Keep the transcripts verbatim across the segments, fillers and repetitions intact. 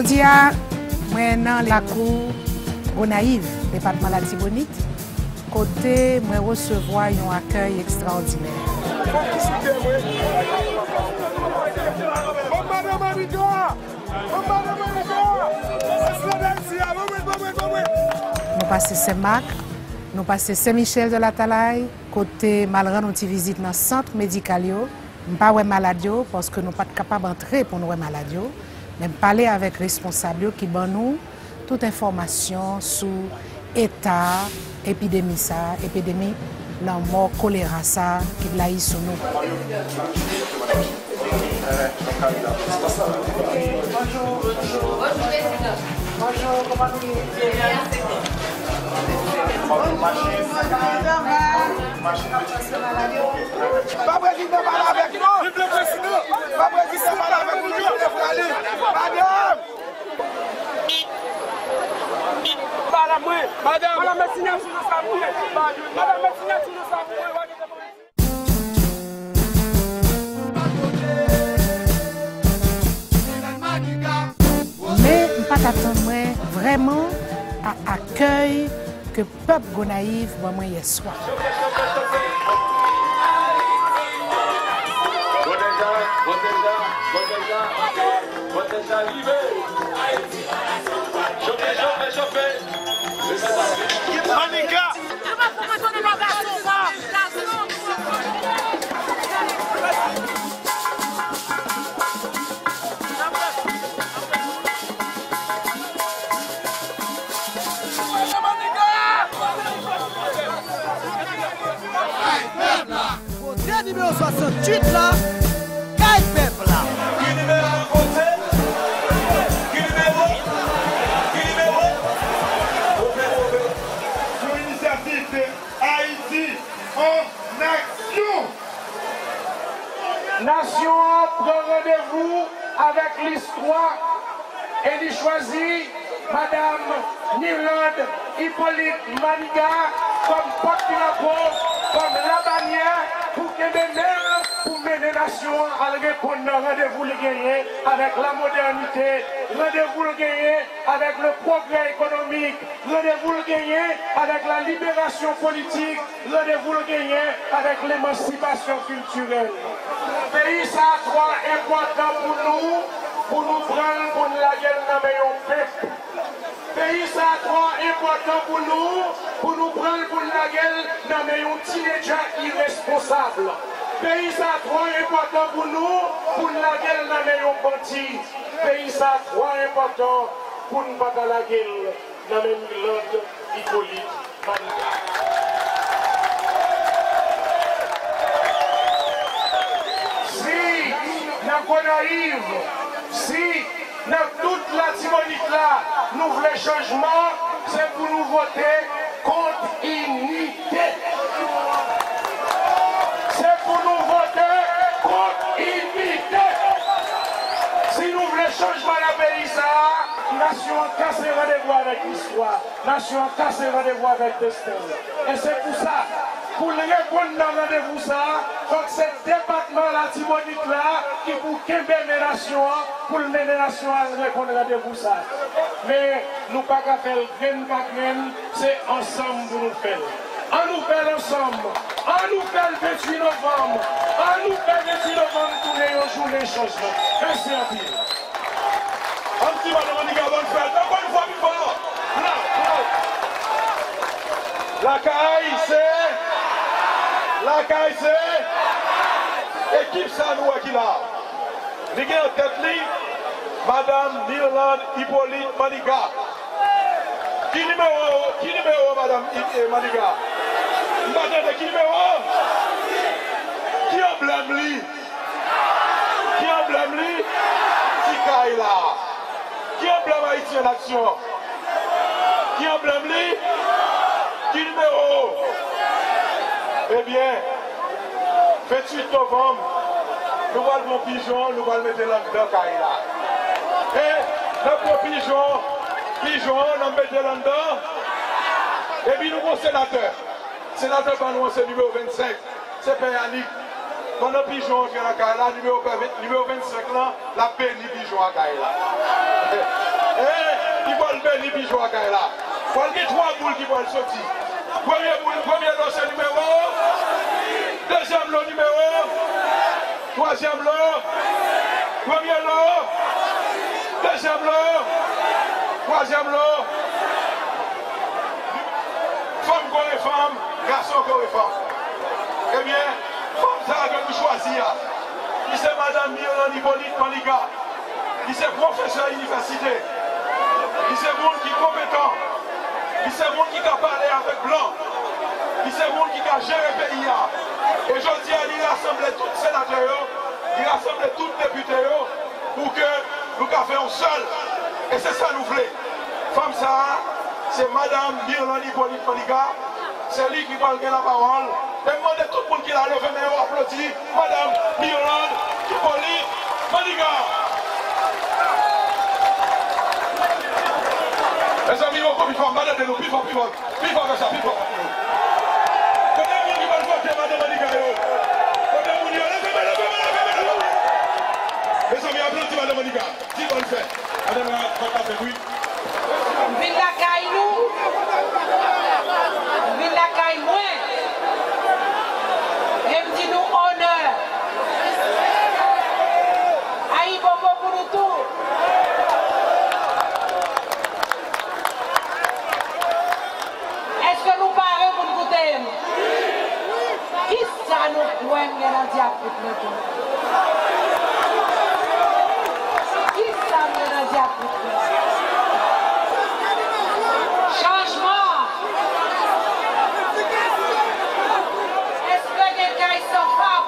Jodi a, mwen nan lakou Gonayiv, depatman Latibonit, kote mwen resevwa yon akèy ekstraòdinè. Fòk ki site mwen. Bon, madan Manika! Bon, madan Manika! Prezidan Dayiti a, bon, bon, bon, bon, bon, bon. Nou pase Senmak, nou pase Sen Michel de Latalay, kote m al rann yon ti vizit nan sant medikal yo. M pa wè malad yo, paske nou pa t kapab antre pou n wè malad yo. Men m pale avèk responsab yo ki ban nou tout enfòmasyon sou eta epidemi sa, epidemi lanmò kolera sa ki blayi sou nou. Bonjou, bonjou. Bonjou, kòman nou ye? Bonjou, bonjou. Pa prezidan pale avèk nou. Pa prezidan pale avèk nou, nou te prale. Madanm! Madanm, madanm, met siyati nan sa pou mwen. Madanm, met siyati nan sa pou mwen. Men m pa t atann mwen vrèman a akèy ke pèp Gonayiv ban mwen yè swa. Bon deja, bon deja, bon deja, bon deja rive. Chofe, chofe, chofe. Manika! Kote nimewo swasanntuit la, kay pèp la. Ki nimewo kote? Ki nimewo? Ki nimewo? Sou inisyativ de Ayiti an Aksyon! Nasyon an pran randevou avèk listwa e li chwazi Madanm Mirlande Hyppolite Manigat kòm pòtdrapo, kòm labanyè pou kenbe men l pou mennen nasyon an al reponn nan randevou li genyen avèk lamodènite, randevou l genyen avèk le progrè ekonomik, randevou l genyen avèk la liberasyon politik, randevou l genyen avèk lemansipasyon kiltirèl. Peyi sa a twò enpòtan pou nou, pou nou pran l, pou n lage l nan men yon pèp. Peyi sa a twò enpòtan pou nou, pou nou pran l, pou n lage l nan men yon tinedja iresponsab. Peyi sa a twò enpòtan pou nou, pou n lage l nan men yon bandi. Peyi sa a twò enpòtan pou n pa ta lage l nan men Mirlande Hyppolite Manigat. Si nan Gonayiv, si nan tout Latibonit la, nou vle chanjman, se pou nou vote kont inite. Se pou nou vote kont inite. Si nou vle chanjman nan peyi sa a, nasyon an kase randevou avèk listwa. Nasyon an kase randevou avèk desten l. E se pou sa, pou l reponn nan randevou sa a, fòk se depatman Latibonit la ki pou kenbe men nasyon an, pou l mennen nasyon an al reponn randevou sa a. Men, nou pa ka fè l grenn pa grenn, se ansanm pou nou fè l. An nou fè l ansanm. An nou fè l venntuit novanm. An nou fè venntuit novanm tounen yon jounen chanjman. Mèsi anpil. Ann di madanm Manigat bòn fèt. Ankò yon fwa pi fò. Bravo, bravo. Lakay se, lakay se ekip sa nou wè ki la. Li gen an tèt li Madanm Mirlande Hyppolite Manigat. Ki nimewo, ki nimewo Madanm Hyp-, eh, Manigat? M pa tande, ki nimewo? Ki anblèm li? Ki anblèm li? Ti kay la. Ki anblèm Ayiti an Aksyon? Ki anblèm li? Ki nimewo? Ebyen, venntuit novanm, nou pral pran pijon, nou pral mete l anndan kay la. E n ap pran pijon, pijon an, n ap mete l anndan. Epi nou gon senatè. Senatè pa nou an se nimewo vennsenk. Se Pè Yanik. Pandan pijon antre lakay la, nimewo pè ven-, nimewo vennsenk lan, l ap beni pijon lakay la. Li pral beni pi jwa kay la. Pral gen twa boul ki pral soti. Premye boul, premye lo se nimewo. Dezyèm lo nimewo. Twazyèm lo. Premye lo. Dezyèm lo. Twazyèm lo. Fanm kore fanm, gason kore fanm. Ebyen, fanm sa a ke nou chwazi a, li se madanm Mirlande Hyppolite Maniga. Li se pwofesè inivèsite. Li se moun ki konpetan. Li se moun ki ka pale avèk blan. Li se moun ki ka jere peyi a. E jodi a, li rasanble tout senatè yo, li rasanble tout depite yo pou ke nou ka fè yon sèl. E se sa nou vle. Fanm sa a, se madanm Mirlande Hyppolite Maniga. Se li ki pral gen lapawòl. E m mande tout moun ki la leve men yo aplodi madanm Mirlande Hyppolite Maniga. Mezanmi, yon kou pi fò, m pa tande nou, pi fò, pi fò, pi fò ke sa, pi fò. Kote moun ki pral vote madanm Maniga yo? Kote moun yo? Leve men, leve men, leve men, leve men. Mezanmi, aplodi madanm Maniga. Di bòn fèt. Madanm la, bòn fèt, wi. M vin lakay nou. M vin lakay mwen. E m di nou onè. Ayibobo pou nou tou. Èske nou pare pou n koute m? Kisa nou kwè m gen nan dyakout mwen tou? Kisa m gen nan dyakout mwen? Chanjman! Èske gen kay san fanm?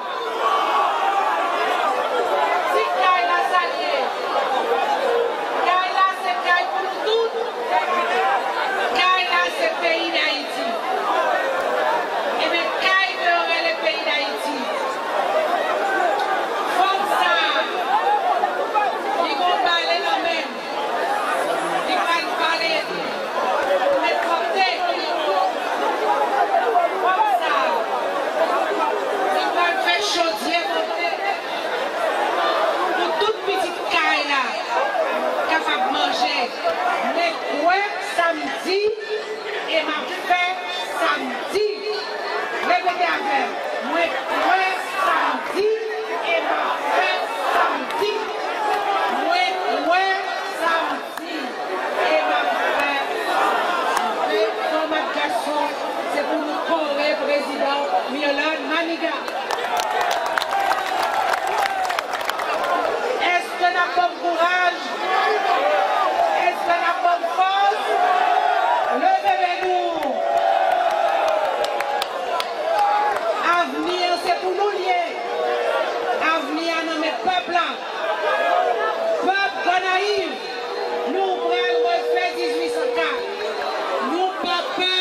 Ti kay la sa l ye. Kay la se kay pou nou tout. Kay la se peyi Dayiti. Ebyen, kay ke yo rele peyi Dayiti. Fanm sa a, li gon bale nan men l. Li pral pale pou mèt pote. Fanm sa a, li pral fè chodyè monte pou tout pitit kay la kapab manje. Mwen kwè sa m di e m ap fè sa m di. Repete avè m. Mwen kwè sa m di e m ap fè sa m di. Mwen kwè sa m di e m ap fè sa m di. Fanm ak gason, se pou nou kore prezidan Mirlande Maniga. Èske n ap ban m kouraj? Èske n ap ban m fòs? Leve men nou! Avni an se pou nou l ye. Avni an nan men pèp la. Pèp Gonayiv, nou pral refè dizuit san kat. Nou p ap pè,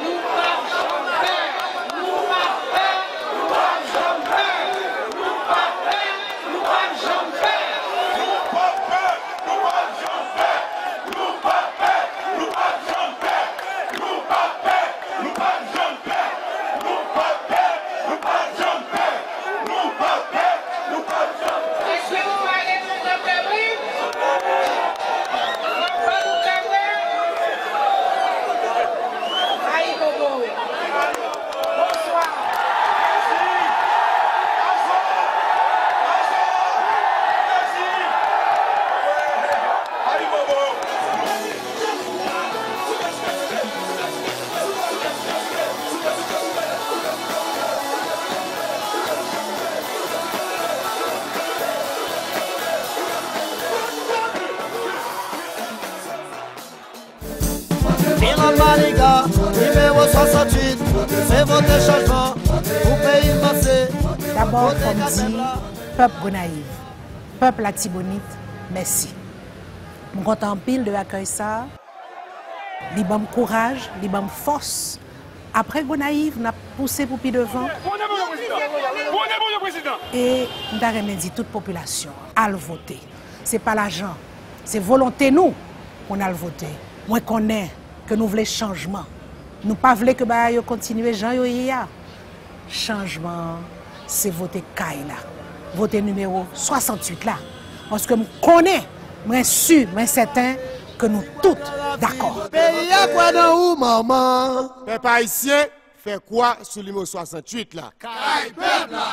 nou p ap janm pè. Nou p ap pè, nou p ap janm pè. Nou p ap pè, nou p ap janm pè. Nou p ap pè, nou p ap janm pè. Nou p ap pè, nou p ap janm pè. Nou p ap pè, nou p ap janm pè. Nou p ap pè, nou p ap janm pè. Nou p ap pè, nou p ap janm pè. Èske nou pare pou kanpe wi? N ap ban nou kanpe. Ayibobo. Bonswa. Mèsi. Bonswa. Bonswa. Mèsi. Ayibobo. Milan Maniga, nimewo swasanntuit, se vote chanjman pou peyi n vanse. Dabò, fò m di pèp Gonayiv, pèp Latibonit, mèsi. M kontan anpil de akèy sa a. Li ban m kouraj, li ban m fòs. Apre Gonayiv, n ap pouse pou pi devan. Bonè pou nou, prezidan! Bonè pou nou, prezidan! E m ta renmen di tout popilasyon an, al vote. Se pa lajan, se volonte nou pou n al vote. Mwen konnen ke nou vle chanjman. Nou pa vle ke bagay yo kontinye jan yo ye a. Chanjman an, se vote kay la. Vote nimewo swasanntuit la. Paske m konnen, mwen si, mwen sèten, ke nou tout dakò. Peyi a kwè nan ou, manman. Pèp ayisyen, fè kwa sou nimewo swasanntuit la. Kay pèp la.